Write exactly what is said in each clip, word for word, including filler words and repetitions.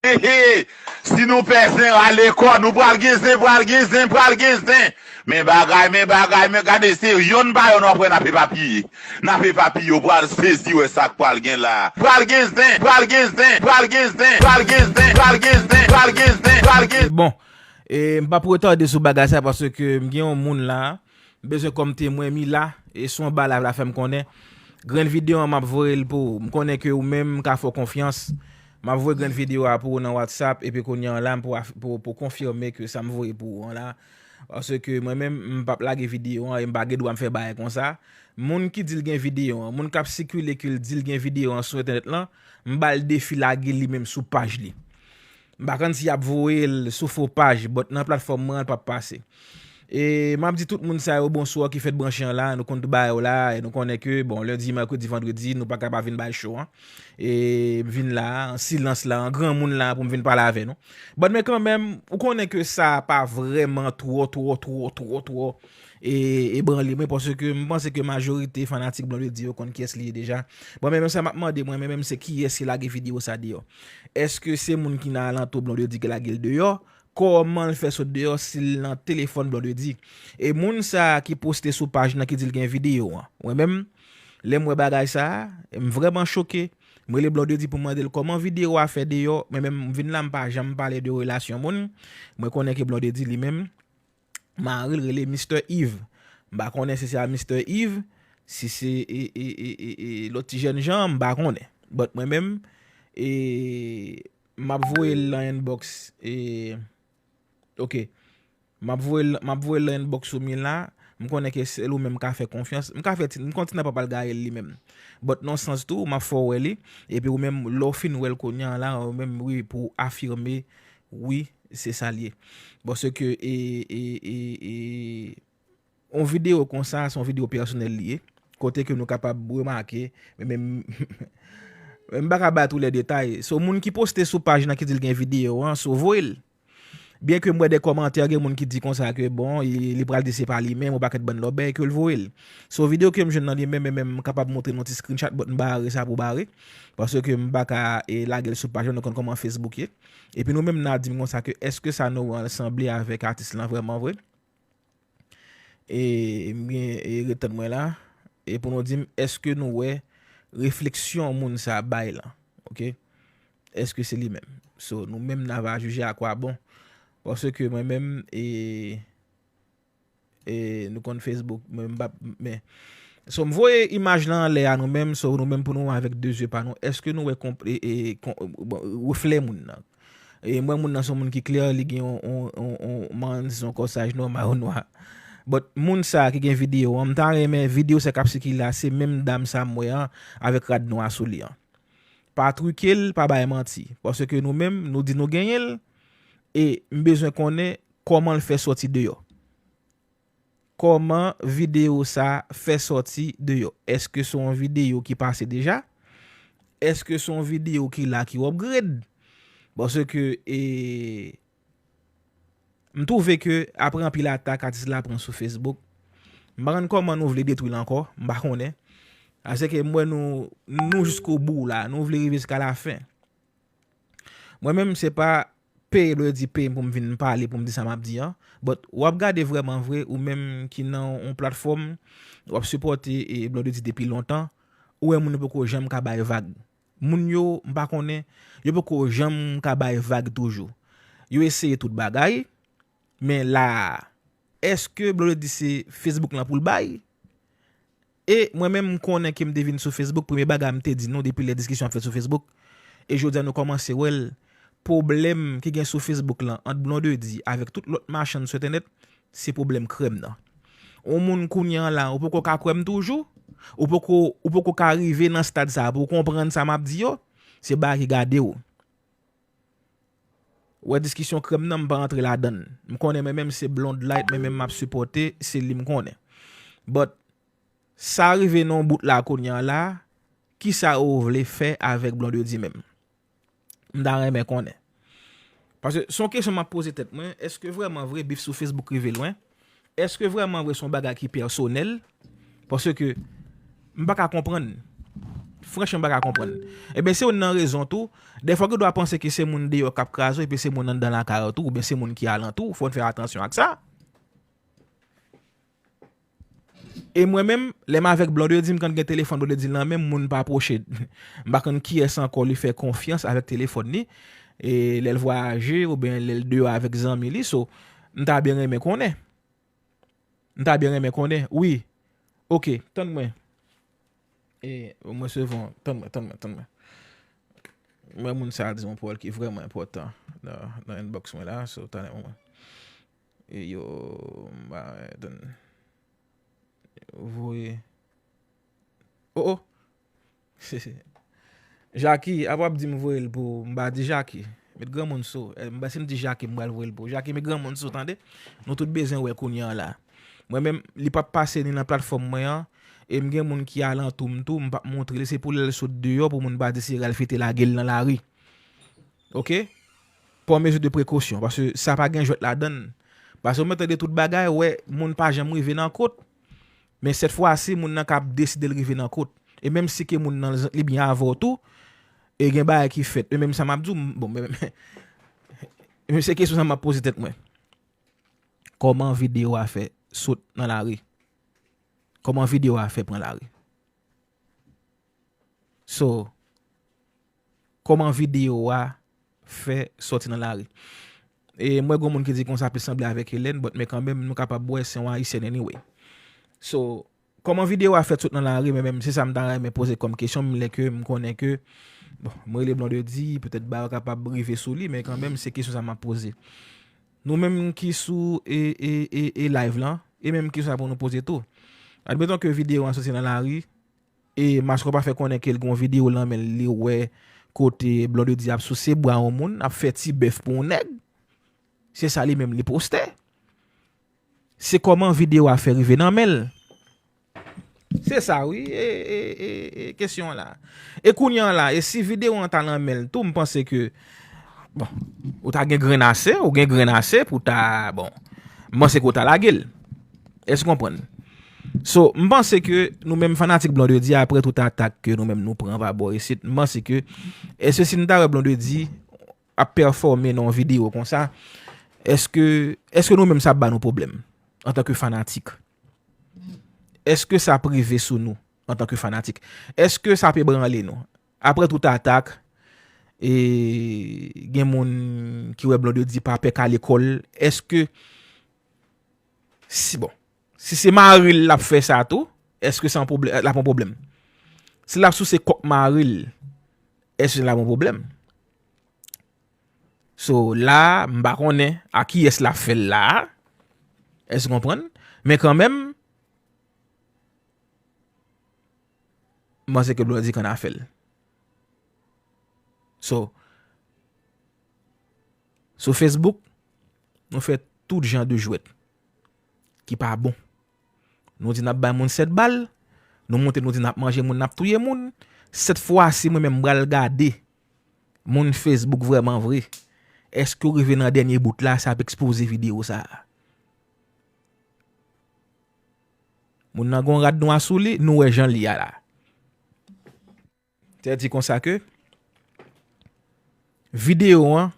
Hehe! Si nou pè zen, rale kò nou, pral gen zen, pral gen zen, pral gen zen. Men bagay, men bagay, men gade, se yonn pa yonn w ap wè n ap epapiye. N ap epapiye, w pral sezi wè sa k pral gen la. Pral gen zen, pral gen zen, pral gen zen, pral gen zen, pral gen zen, pral gen zen, pral gen zen, pral gen zen. Bon, e, m p ap retade sou bagay sa paske m gen yon moun la, m bezwen kòm temwen, Mila, e sou anba live la fè m konnen. Grenn videyo an m ap voye l pou ou. M konnen ke ou menm m ka fè w konfyans. M ap voye grenn videyo a pou ou nan WhatsApp, epi kounye an la, m pou, pou, pou konfime ke sa m voye pou ou an la. Paske mwen menm, m p ap lage videyo an, e m pa gen dwa m fè bagay konsa. Moun ki di l gen videyo an, moun k ap sikile ke l di l gen videyo an sou entènèt lan, m ba l defi lage l li menm sou paj li. M pa konn si y ap voye l sou fo paj, but nan platfòm mwen an, l p ap pase. E m ap di tout moun sa yo bonswa ki fèk branche an la, nou konn tout bagay yo la, e nou konnen ke, bon, lendi, mèkredi, vandredi, nou pa ka pa vin bay show an. E m vin la, an silans la, an granmoun la, pou m vin pale avè nou. But men kanmenm, ou konnen ke sa pa vrèman twò, twò, twò, twò, twò, e, ebranle mwen, paske m panse ke majorite fanatik Blondedy yo konn kiyès li ye deja. Bon, men menm sa m ap mande mwen, men menm se kiyès ki lage videyo sa deyò. Èske se moun ki nan alantou Blondedy ki lage l deyò? Kòman l fè sot deyò si l nan telefòn Blondedy? E moun sa a ki poste sou paj nan ki di l gen videyo an. Mwen menm, lè m wè bagay sa a, m vrèman choke. M rele Blondedy pou m mande l kòman videyo a fè deyò. Mwen menm, m vin la, m pa janm pale de relasyon moun. Mwen konnen ke Blondedy li menm, mari l rele Mister Yves. M pa konnen si se a Mister Yves, si se, e, e, e, e, e, lòt ti jènjan an, m pa konnen. But mwen menm, e, m ap voye l nan inbox, e, ok. M ap voye l, m ap voye l nan inbox ou Mila. M konnen ke sèl ou menm ka fè konfyans. M ka fè ti, m konn ti nèg pa pral gaye l li menm. But nan sans tou, m ap fè w wè li. Epi ou menm, lè w fin wè l kounye a la, ou menm, wi, pou w afime, wi, se sa l ye. Paske, e, e, e, e, yon videyo konsa, se yon videyo pèsonèl li ye. Kote ke nou kapab remake, men menm, men m pa ka bay tout lè detay. So, moun ki poste sou paj nan ki di l gen videyo an, so voye l. Byen ke m wè de kòmantè, gen moun ki di konsa ke, bon, li, li pral di se pa li menm, yon pakèt bann lòbèy ke l voye l. So, videyo ke m jwenn nan li menm, men menm, m kapab montre nou ti screenshot, but m bare sa pou bare. Paske m pa ka, e, lage l sou paj la, nou konn kòman Facebook ye. Epi nou menm n a di m konsa ke èske sa nou wè an sanble avèk atis lan vrèman vre? E m gen, e, ret tann mwen la. E pou nou di m, èske nou wè refleksyon moun sa bay lan? Ok? Èske se li menm? So, nou menm n a va jije à quoi bon. Paske mwen menm, e, e, nou konn Facebook, mwen m p ap, men, so, m voye imaj lan anlè a nou menm, so, nou menm pou nou avèk de zye pa nou, èske nou wè konp-, e, e, kon-, bon, reflè moun nan? E m wè moun nan se yon moun ki klè, li gen yon, yon, yon, yon, man, dizon, kòsaj nò, mayo nwa. But moun sa ki gen videyo an, m ta renmen videyo sa k ap sikile la, se menm dam sa m wè an, avèk rad nwa sou li an. Pa twike l, pa bay manti. Paske nou menm, nou di nou genyen l, e m bezwen konnen kòman l fè sòti deyò. Kòman videyo sa fè sòti deyò? Èske se yon videyo ki pase deja? Èske se yon videyo ki la ki upgrade? Paske, e, m twouve ke apre anpil atak atis la pran sou Facebook, m pa konn kòman nou vle detwi l ankò, m pa konnen. Asèke m wè nou, nou jiskobou la, nou vle rive jiska lafen. Mwen menm, se pa peye Blondedy peye m pou m vin pale, pou m di sa m ap di an. But w ap gade vrèman vre, ou menm ki nan yon platfòm, w ap sipòte, e, Blondedy depi lontan, ou wè moun yo poko janm ka bay vag. Moun yo, m pa konnen, yo poko janm ka bay vag toujou. Yo eseye tout bagay, men la a, èske Blondedy se Facebook lan pou l bay? E mwen menm, m konnen ke m te vin sou Facebook, premye bagay m te di nou depi lè diskisyon ap fèt sou Facebook, e jodi a nou kòmanse wè l, pwoblèm ki gen sou Facebook lan ant Blondedy avèk tout lòt machann sou entènèt, se pwoblèm kwè m nan. Yon moun kounye a la, ou poko ka kwè m toujou, ou poko, ou poko ka rive nan stad sa a pou w konprann sa m ap di yo, se bagay ki gade w. Wè diskisyon krèm nan, m pa rantre ladann. M konnen mwen menm se Blonde Light, mwen menm m ap sipòte, se li m konnen. But, sa rive nan yon bout la kounye a la, kisa ou vle fè avèk Blondedy menm? M ta renmen konnen. Paske se yon kesyon m ap poze tèt mwen, èske vrèman vre bif sou Facebook rive lwen? Èske vrèman vre se yon bagay ki pèsonèl? Paske m pa ka konprann. Franchman, m pa ka konprann. Ebyen, se youn nan rezon tou. Dèfwa, ou gen dwa panse ke se moun deyò k ap kraze w, epi se moun anndan lakay ou tou, oubyen se moun ki alantou w. Fò n fè atansyon ak sa. E mwen menm, lè m avèk Blondedy, m konn gen telefòn Blondedy nan men m, moun pa pwoche. M pa konn kiyès ankò li fè konfyans avèk telefòn li. E lè l vwayaje, oubyen lè l deyò avèk zanmi li, so, m ta byen renmen konnen. M ta byen renmen konnen. Wi. Ok, tann mwen. E, mwen se von, tann mwen, tann mwen, tann mwen. Mwen, moun sa a di yon pawòl ki vrèman enpòtan nan, nan inbox mwen la, so, talè mwen. E yo, m pa, tann. Voye. Oh, oh! Jackie, apa w ap di m voye l pou ou? M pa di Jackie. Met granmoun sou. Eh, m pa, si m di Jackie, m pral voye l pou ou. Jackie, met granmoun sou, tande? Nou tout bezwen wè kounye a la. Mwen menm, li p ap pase ni nan platfòm mwen an, e m gen moun ki alantou m tou, m p ap montre l, se pou lè l sot deyò pou moun pa di se Ralph te lage l nan lari. Ok? Pran mezi de prekosyon, paske sa pa gen jwèt ladan l. Paske ou mèt tande tout bagay, wè, moun pa janm rive nan kot. Men sèt fwa si moun nan ka deside l rive nan kot. E menm si ke moun nan li byen avè w tou, e gen bagay ki fèt. E menm sa m ap di w, m, bon, men, men se kesyon sa m ap poze tèt mwen. Kòman videyo a fè sot nan lari? Kòman videyo a fè pran lari? So, kòman videyo a fè sòti nan lari? E mwen, gon moun ki di konsa plis sanble avèk Hélène, but men kanmenm, nou kapab wè se yon Ayisyèn anyway. So, kòman videyo a fè sot nan lari, men menm, se sa m ta renmen poze kòm kesyon, m lè ke m konnen ke, bon, mwen rele Blondedy, petèt bagay yo kapab rive sou li, men kanmenm, se kesyon sa m ap poze. Nou menm ki sou e, e, e, e live lan, e menm kesyon sa pou nou poze tou. Admeton ke videyo an soti nan lari, e Mascompa fè konnen ke l gen yon videyo lan men l, li wè kote Blondedy ap souse bra yon moun, ap fè ti bèf pou yon nèg. Se sa li menm li poste. Se kòman videyo a fè rive nan men l. Se sa, wi, e, e, e, e kesyon an la. E kounye an la, e si videyo an ta nan men l tou, m panse ke, bon, ou ta gen grenn ase, ou gen grenn ase pou ta, bon, m panse ke ou ta lage l. Èske w konprann? So, m panse ke nou menm fanatik Blondedy, apre tout atak ke nou menm nou pran pa bò isit, m panse ke, èske si n ta wè Blondedy ap pèfòme nan yon videyo konsa, èske, èske nou menm sa ap ba nou pwoblèm antanke fanatik? Èske sa ap rive sou nou antanke fanatik? Èske sa ap ebranle nou? Apre tout atak, e gen moun ki wè Blondedy pa pè kale kò l, èske, si, bon, si se mari l l ap fè sa tou, èske se yon pwoblè-, l ap yon pwoblèm? Si l ap souse kòk mari l, èske l ap yon pwoblèm? So, la, m pa konnen a kiyès l ap fè l la a. Èske w konprann? Men kanmenm, m panse ke Blondedy konn afè l. So, sou Facebook, nou fè tout jan de jwèt ki pa bon. Nou di n ap bay moun sèt bal, nou monte nou di n ap manje moun, n ap touye moun. Sèt fwa si mwen menm m pral gade moun Facebook vrèman vre. Èske w rive nan dènye bout la, sa ap ekspoze videyo sa a? Moun nan gon rad nwa sou li, nou wè jan li a la. Te di konsa ke videyo an,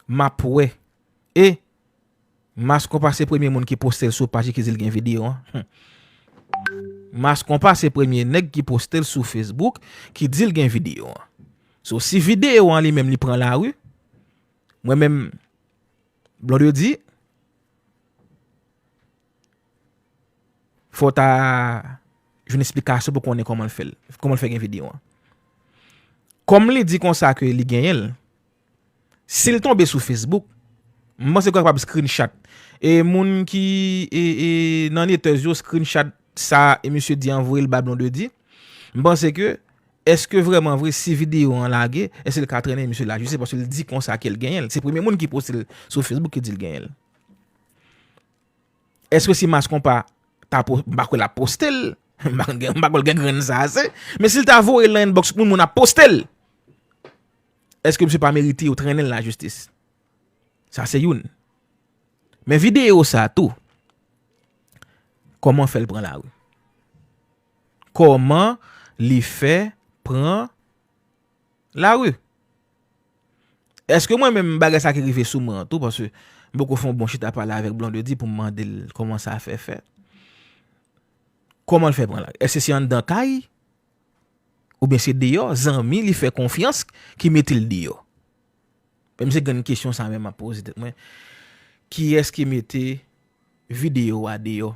m ap wè. E Mascompa se premye moun ki poste l sou paj ki di l gen videyo an. Hmm. Mascompa se premye nèg ki poste l sou Facebook ki di l gen videyo an. So, si videyo an li menm li pran lari, mwen menm, Blondedy, fò w ta jwenn esplikasyon pou konnen kòman l fè l, kòman l fè gen videyo an. Kòm li di konsa ke li genyen l, si l tonbe sou Facebook, m panse ke w kapab screenshot. E moun ki, e, e, nan netèz yo, screenshot sa e misye di an, voye l ba Blondedy. M panse ke, èske vrèman vre, si videyo an lage, èske l ka trennen misye lajistis paske l di konsa ke l genyen l? Se premye moun ki poste l sou Facebook ki di l genyen l. Èske si Mascompa ta po-, m pa kwè l ap poste l. M pa kwè l gen grenn sa ase. Men si l ta voye l nan inbox moun, moun ap poste l. Èske misye pa merite yo trennen l lajistis? Sa se youn. Men videyo sa tou, kòman fè l pran lari? Kòman li fè pran lari. Èske mwen menm bagay sa ki rive sou mwen an tou, paske m poko fè yon bon chita pale avèk Blondedy pou m mande l kòman sa fè fèt? Kòman l fè pran lari? Èske se anndan kay? Oubyen se deyò, zanmi li fè konfyans ki mete l deyò? Men se grenn kesyon sa menm m ap poze tèt mwen. Kiyès ki mete videyo a deyò?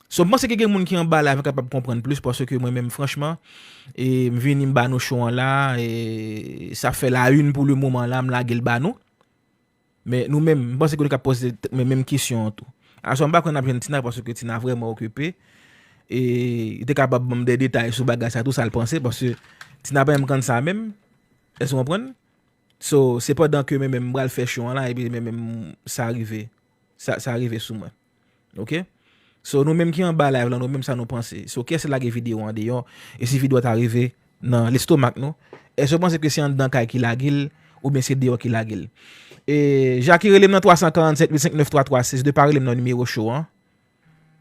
So, m panse ke gen moun ki anba live kapab konprann plis, paske mwen menm, franchman, e m vini m ba nou show an la, e sa fè la une pou le moman la, m lage l ba nou. Men nou menm, m panse ke nou ka poze tèt mwen menm kesyon an tou. Aswè, m pa kwè n ap jwenn Tina, paske Tina vrèman okipe. E li te kapab ban m de detay sou bagay sa tou, sa l panse, paske Tina pa menm konn sa menm. Èske w konprann? So, se pandan ke mwen menm m pral fè show an la, epi mwen menm sa rive. Sa, sa rive sou mwen. Oke? So, nou menm ki anba live la, nou menm sa nou panse. So, kiyès ki lage videyo an deyò? E si videyo a ta rive nan lestomak nou, èske w panse ke se anndan kay ki lage l, oubyen se deyò ki lage l? E, Jackie, rele m nan twa san karannsèt uit senk nèf twa twa sèz de, pa rele m nan nimewo show an.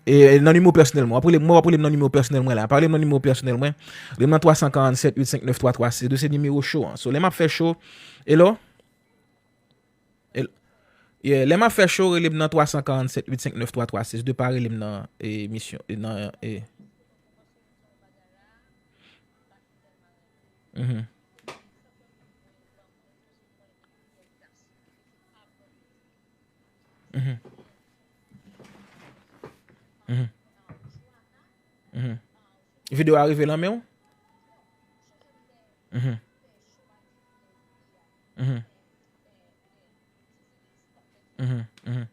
E, nan nimewo pèsonèl mwen. W ap rele, mwen w ap rele m nan nimewo pèsonèl mwen la. Pa rele m nan nimewo pèsonèl mwen. Rele m nan twa san karannsèt uit senk nèf twa twa sèz de, se nimewo show an. So, lè m ap fè show, hello? El-, yeah, lè m ap fè show, rele m nan twa san karannsèt uit senk nèf twa twa sèz de, pa rele m nan, e, emisyon, e, nan, e. Mhm. Mhm. Mhm. Mhm. Videyo a rive nan men w? Mhm. Mhm. Mhm. Mhm.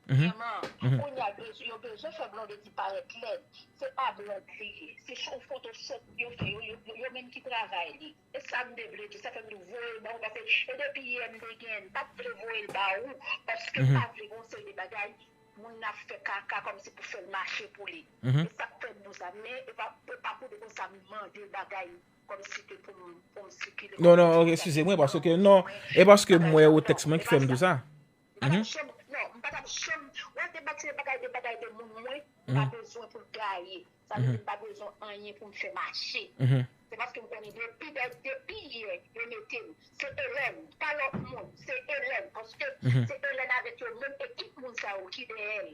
Mhm. Vrèman, mhm, kounye a, yo bezwen, yo bezwen fè Blondedy parèt lèd. Se pa Blondedy li ye. Se yon Photoshop yo fè, yo, yo, yo menm ki travay li. E sa m te vle di, sa fè m di w voye l ba ou, paske e depi yè m te gen, m pa t vle voye l ba ou, paske m, mhm, pa vle gon seri de bagay, moun ap fè kaka kòmsi pou fè l mache pou li. Mhm. E sa k fè m di w sa, men e pa, e pa pou de konsa m mande bagay kòmsi ke pou m, pou m sikile. Non, non, ok, eskize mwen, paske, non, e paske m wè ou tèks mwen ki fè m di w sa. M pa t ap, mhm, janm, non, m pa t ap janm, wè, de bagay, de bagay, de bagay de moun mwen, m pa, mhm, bezwen pou l gaye. Sa vle di, mhm, m pa bezwen anyen pou m fè mache. Mhm. Se paske m konnen depi, de-, depi yè, yo mete m. Se Hélène, pa lòt moun, se Hélène. Paske, mhm, se Hélène avèk yo menm ekip moun sa yo ki dèyè l.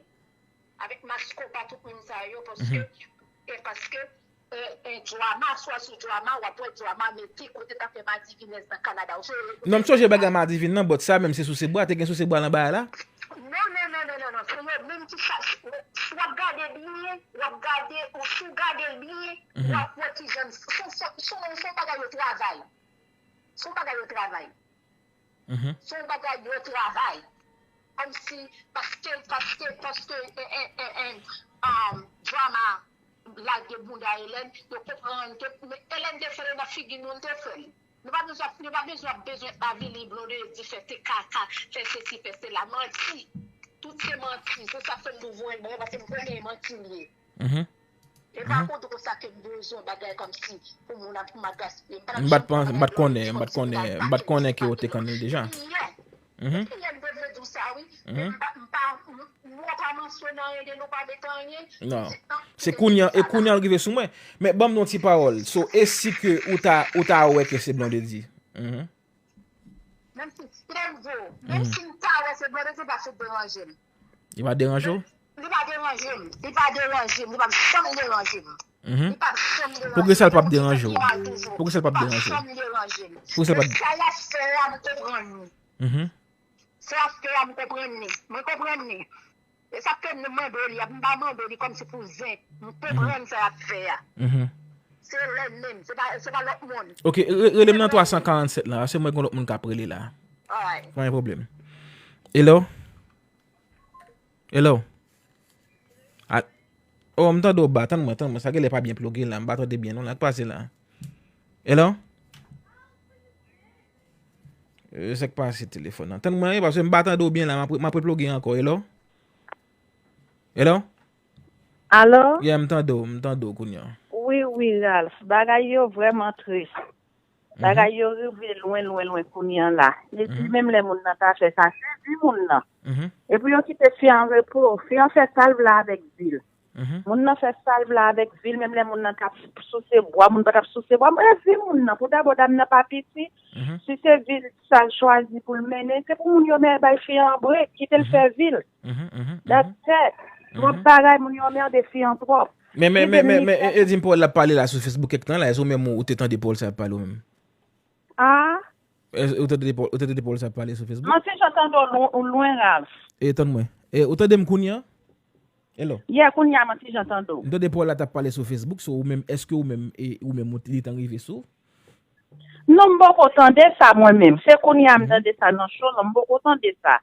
Avèk Mascopa, tout moun sa yo, paske, mhm, e paske, e, e, Drama, swa sou Drama, w ap wè Drama mete kote t ap fè madivinèz nan Kanada. Ou sonje, non, m sonje bagay madivin nan, but sa menm se souse bwa, te gen souse bwa nan bagay la? Non, non, non, non, non, non. Se yo menm ki sa, si w ap gade byen, w ap gade, ou si w gade l byen, mhm, w ap wè kijan, se, se, se, se yon bagay yo travay. Se yon bagay yo travay. Mhm. Se yon bagay yo travay. Kòmsi, paske, paske, paske, e, e, e, e, um, Drama lage bounda Hélène, yo konprann ke, men Hélène te fè l nan figi nou, l te fè l. Nou pa bezwen, nou pa bezwen, bezwen avili Blondedy, fè te kaka, fè sesi, fè sela. Manti. Tout se manti. Se sa fè m di w voye l ba yo, paske m konnen e manti l ye. Mhm. E pa, mhm, kote konsa ke m bezwen bagay kòmsi pou moun ap, pou m ap gaspiye. M pa t ap, m pa t konnen, m pa t konnen, m pa t konnen ke w te konnen l deja. Mhm. Epi yè m te vle di w sa, wi. Mhm. Men m pa, m pa, m, m pa mansonn anyen de nou, pa met anyen. Non. Se kounye a, e kounye a l rive sou mwen. Men ban m yon ti pawòl. So, e si ke ou ta, ou ta wè ke se Blondedy? Mhm. Menm si, menm si, menm si m ta wè se Blondedy, li pa sot deranje m. Li pa deranje w? Li pa deranje m. Li pa deranje m. Li p ap janm deranje m. Mhm. Li p ap janm deranje m. Poukisa l p ap deranje w? Poukisa l p ap deranje w? Li p ap janm deranje m. Poukisa l p ap... Men sa y ap fè a, m konprann li. Mhm. Sa y ap fè a, m konprann li. Mwen konprann li. E sa k fè m mande w li a, m pa mande w li kòmsi pou zen. M konprann sa y ap fè a. Mhm. Se lè menm, se pa, se pa lòt moun. Ok, re-, rele m nan twa san karannsèt la, se mwen gen lòt moun k ap rele la. Alright. Pa gen pwoblèm. Hello? Hello? A-, oh, m tande w ba, tann mwen, tann mwen, sa genlè pa byen ploge la, m pa tande byen non, sa k pase la? Hello? E, sa k pase telefòn nan? Tann mwen, wi, paske m pa tande w byen la, m ap, m ap reploge ankò. Hello? Hello? Alo? Yeah, m tande w, m tande w kounye a. Wi, wi, Ralph. Bagay yo vrèman tris. Mhm. Bagay yo rive lwen, lwen, lwen kounye a la. Li di, mhm, menm lè moun nan ta fè sa, sezi moun nan. Mhm. Epi yo kite fi an repo. Fi an fè sa l vle avèk vi l. Moun nan fè sa l vle avèk vi l, menm lè moun nan t ap souse bwa, moun pa t ap souse bwa. E vi moun nan, pou dabò, dam nan pa piti. Si se vi l sa l chwazi pou l mennen, se pou moun yo men bay fi an brek, kite l fè vi l. That's it. Twòp bagay, moun yo anmède fi an twòp. Men, men, men, men, men, e, e di m Paul ap pale la sou Facebook kèk tan la, èske ou menm ou te tande Paul sa ap pale ou menm? Ah? Èske ou te tande Paul, ou te tande Paul sa ap pale sou Facebook? Mwen se jan tande w lwen, lwen, Ralph. E tann mwen. E ou tande m kounye a? Hello. Yeah, kounye a mwen ti jan tande w. M tande Paul la t ap pale sou Facebook, so ou menm, èske ou menm, e, ou menm ou, li t an rive sou? Non, m poko tande sa mwen menm. Se kounye a m tande sa nan show, non, m poko tande sa.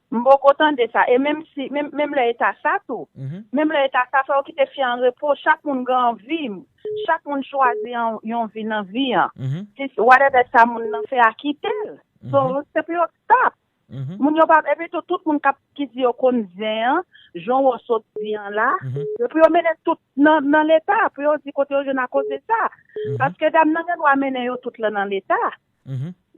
M poko tande sa. E menm si, menm, menm lè e ta sa tou, menm lè e ta sa, fò yo kite fi an repo. Chak moun gen anvi. Chak moun chwazi yon, yon vi nan vi an. Si whatever sa moun nan fè a, kite l. So, se pou yo stop. Moun yo pa, epi tou, tout moun k ap, ki di yo konn zen an, jan w sot di an la, yo pou yo mennen tout nan, nan leta, pou yo di kote yo jwenn akoz de sa. Paske dam nan gen dwa mennen yo tout lan nan leta.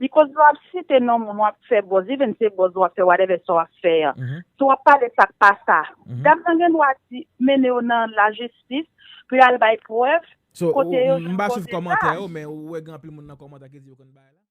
Because w ap site non moun, w ap fè buzz, even se buzz w ap fè, whatever sa w ap fè an. Si w ap pale sa k pa sa, dam nan gen dwa di, mennen yo nan lajistis, pou y al bay prèv, kote yo jwenn akoz de sa. M pa swiv kòmantè yo, men ou wè gen anpil moun nan kòmantè ki di yo konn bagay la.